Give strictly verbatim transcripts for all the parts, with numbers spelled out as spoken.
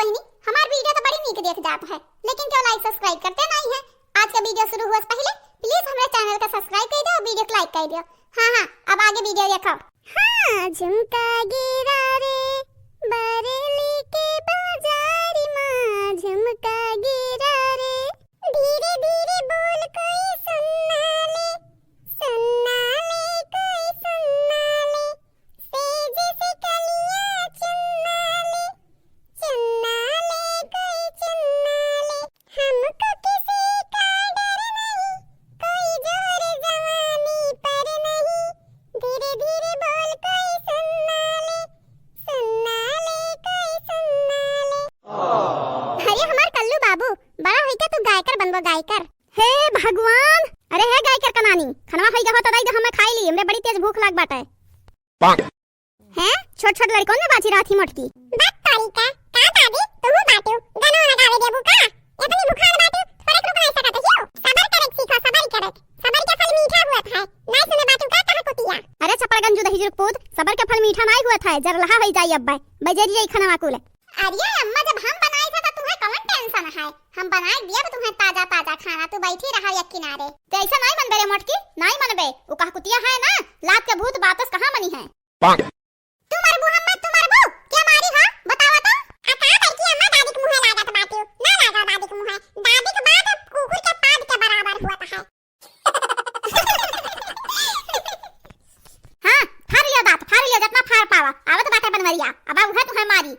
बहिनी, हमार video तो बड़ी नीक देख जात है, लेकिन क्यों like subscribe करते नहीं है? आज का video शुरू हुआ से पहले please हमरे channel का subscribe कर दियो और video को like कर दियो। हाँ, हाँ, अब आगे video देखो। हाँ, झुमका गिरा रे, बरेली के बाजार मा झुमका गिरा रे। धीरे धीरे बोल कोई सुन ना ले, सुन ना ले कोई सुन ना ले। सेज से कलिया चुन ना ले, चुन ना ले कोई चुन ना ले। हमको किसी का डर नहीं, कोई जोर जवानी पर नहीं। धीरे धीरे बोल कोई सुन ना ले, सुन ना ले कोई सुन ना ले। अरे हमार कल्लू बाबू, बड़ा होइके तू गायकर बनबो, गायकर। हे भगवान, अरे हे गायकर का नानी, खनवा होइगा हो तो दई दे, हमें खाई ली, हमरे बड़ी तेज भूख लाग बाटे। हैं? छोट छोट लड़कन में बाजी रहत ही मोटकी। बक तोरी का, का दादी, तुहू बाटू, गाना वाना गावे देबू का? इतनी भुखार बाटू, थोड़े रुक नहीं सकत हियो? सबर करे सीखो, सबर करे। सबर के फल मीठा हुआ था। नहीं सुने बाटू का, कहा कुतिया? अरे छपड़गंजू दही जुरकपूत, सबर के फल मीठा नहीं हुआ था, जरलहा होई जाई अब्बे। बजरी जाई खाना वाकुले। अरे अम्मा, जब हम बनाए थे तो तुम्हें कौन tension है? हम बनाए दिया तो तुम्हें ताजा ताजा खाना, तू बैठी रहा एक किनारे। तो ऐसा नहीं मनबे रे मोटकी, नहीं मनबे। वो कहा कुतिया है ना, लात के भूत बातस कहाँ मनी है। तू मरबू हम मत, तू मरबू? क्या मारी हो? बतावा तो। आ का बड़की अम्मा दादी के मुँहे लागत बाटू? ना लागा दादी के मुँहे। दादी के बाद कुकुर के पाद के बराबर हुआ है। हाँ, फाड़ लियो दाँत, फाड़ लियो, जितना फाड़ पावा। आवत बाटे बनवरिया, अब उहे तुम्हें मारी।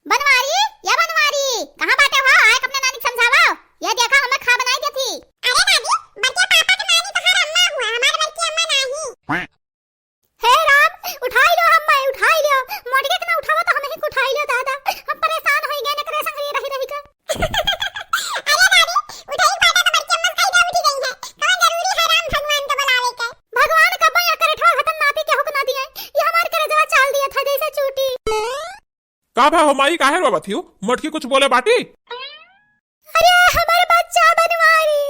बनवारी, या बनवारी, कहाँ बाटे हो? आए अपने नानी के समझावा। ये देखा, हमें खा बनाई देती। अरे दादी, बड़के पापा के नानी तोहार अम्मा हुआ, हमार बड़की अम्मा नाही। हे राम, उठाई लो हम, मैं उठाई लो। मोटके के ना उठावा तो हम ही उठाई लो दादा। हम परेशान होई गए नकरे संग ये रही रही का। अरे दादी, उठाई पाटा तो बड़की अम्मा कई दे उठी गई है। कौन जरूरी है राम भगवान के बुलावे के? भगवान कब या करे ठो हतन नाती के हुक ना दिए। ये हमार करजवा चाल दिया था जैसे चूटी। का भा हो माई, काहे रोवत हियो? मोटकी कुछ बोले बाटी? अरे हमार बच्चा बनवारी,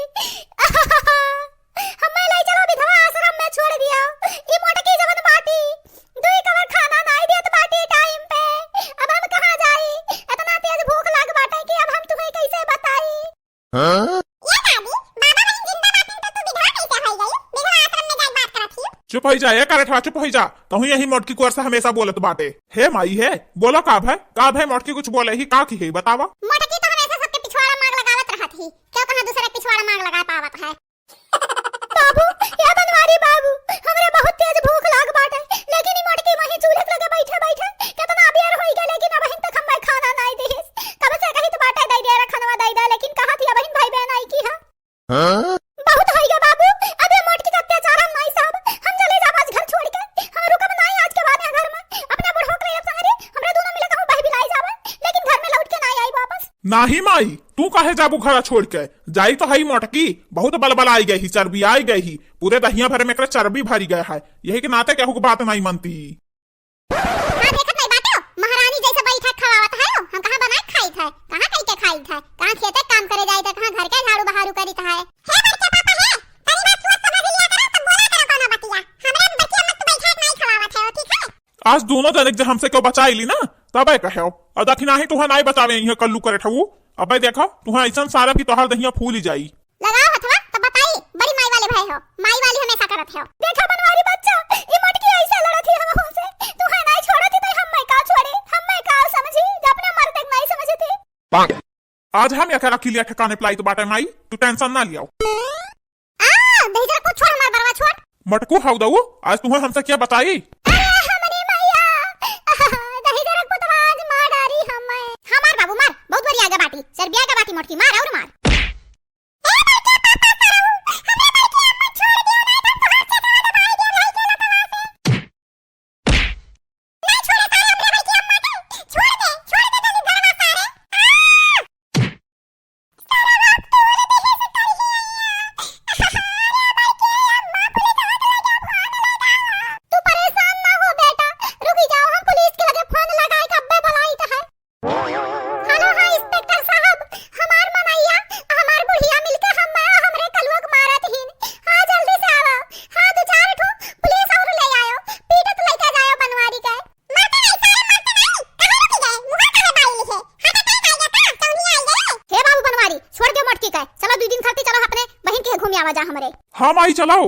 हमें ले चलो विधवा आश्रम में छोड़ दिया। ई मोटकी जवन बाटी, दुई कवर खाना नाई देत बाटी time पे। अब हम कहाँ जाई? इतना तेज भूख लाग बाटे कि अब हम तुम्हें कैसे बताई? हाँ? ये दादी, बाबा बहिन जिंदा बाटी तो तू विधवा कैसे होई गई? विधवा आश्रम में जाई बात करत ही। चुप होई जा, ए करठवा, चुप होई जा। तहूँ यही मोटकी कुंवर से हमेशा बोलत बाटे। हे माई हे, बोलो का भय? का भय मोटकी कुछ बोले ही, का की है बतावा? मोटकी तो हमेशा सबके पिछवाड़ा मांग लगावत रहत ही। क्यों कहाँ दूसरे के पिछवाड़ा मांग लगा पावत है? बाबू, या बनवारी बाबू, हमरे बहुत तेज भूख लाग बाटे, लेकिन ई मोटकी वहीं चूल्हे लगे बैठे बैठे कितना बेर होई गए, लेकिन अबहिन तक हमें खाना नाई देहिस। कब से कहित बाटे दई दे रे खनवा दई दे, लेकिन कहा थी अबहिन भाई बहन आई की है। हाँ? बहुत होई गए बाबू, अबे मोटकी का अत्याचार हम नाई साहब, हम चले जाब आज घर छोड़ के, हम रुकब नाई आज के बाद यहाँ घर में, अपने बुढ़ो के ले अब संगरी, हमरे दोनों मिले कहूँ बह बिलाई जाबे, लेकिन घर में लौट के नाई आई वापस। नाही माई, तू काहे जाबू घरा छोड़ के? जाई तो हई मोटकी, बहुत बलबलाई गई ही, चर्बी आई गई ही, पूरे दहिया भरे में एकरे चर्बी भरी गए है, यही के नाते केहू के बात नाई मनती। हाँ, देखत नाई बाटो, महारानी जैसे बैठा खवावत है, हम कहाँ बनाए खाइत है, कहाँ कई के खाइत है, कहाँ खेते काम करे जाइत है, कहाँ घर के झाड़ू बहारू करित है। हे बड़के पापा हे, तनी बात सोच समझ लिया करो, तब बोला करो कोनो बतिया। हमरे बड़की अम्मा तू बैठा के नाई खवावत है, ठीक है? आज दोनों जने के जे हमसे क्यों बचाई ली ना, तबे कहो। और दखिनाही तुहा नाई बचावे इहे कल्लू करे ठऊ। अबे देखो, तुहा ऐसन सारा भी तोहार दहिया फूली जाई। लगाओ हथवा, तब बताई, बड़ी माई वाले भय हो, माई वाली हमेशा करत हो। देखा बनवारी बच्चा, ई मोटकी ऐसे लड़त ही हम हमसे, तुहा नाई छोड़त ही तो हम मैं का छोड़े, हम मैं का समझी, जब अपने मर्द के नाई समझे थे। आज हम एकरा किलिया ठिकाने पे लाइत बाटे माई, तू tension ना लियाओ। आ, दहिजरा को छोड़, हमार बरवा छोड़। मटकू हाउ दऊ, आज तुहे हमसे क्या बताई? अरे हमरे मैया, दहिजरा को तो आज मार डारी हमें। हाँ, मार बाबू, मार, बहुत बड़ी आगे बाटी, चर्बिया के बाटी मोटकी, मार और मार। ए बड़के पापा सरऊ, हमरे बड़की अम्मा छोड़ दियो, नहीं तो तोहार चेतवा दबाई दियो, नहीं के लतवा से। ना छोड़े सारे अपने भाई की अम्मा के। छोड़ दे, छोड़ दे जल्दी गरवा सारे। आ! सारा बाप तोड़ दे है से कर ही आया। अरे भाई की अम्मा पुलिस हाथ लगा, फोन लगा। तू परेशान ना हो बेटा, रुकी जाओ, हम पुलिस के लगे फोन लगाए के अब्बे बुलाई तो है। हेलो, हाँ, इंस्पेक्टर साहब, हमार मनैया आवा जा हमरे। हाँ माई, चलाओ।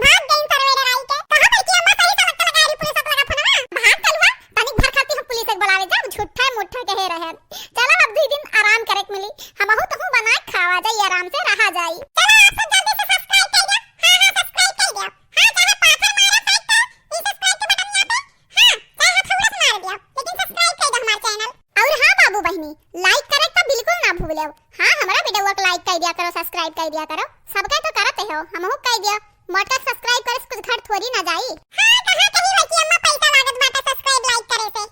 भाग गई सर्वे डराई के। कहाँ पर की अम्मा सही समझ के लगा रही पुलिस वाला फोनवा? भाग चलुआ, तनिक भर खाती हम पुलिस एक बुलावे जाब, झूठा मूठा कहे रहे। चला अब दुई दिन आराम करे के मिली, हमहू तहू बना के खावा जाई, आराम से रहा जाई। चला आप सब जल्दी से subscribe कर दिया। हाँ, हाँ, subscribe कर दिया। हाँ, चाहे पाथर मारा side का, ई subscribe के बटन यहाँ पे, हाँ, चाहे हथौड़ा से मार दिया, लेकिन subscribe कर दो हमार channel। और हाँ बाबू बहिनी, like करे का बिल्कुल ना भूले। हाँ, हमारा video को like कर दिया करो, subscribe कर दिया करो, सबके तो करत हो, हमहू कर दिया। मोटका subscribe करे से कुछ घट थोड़ी ना जाई। हाँ, कहाँ कहीं बची अम्मा पैसा लागत बाटे subscribe like करे से।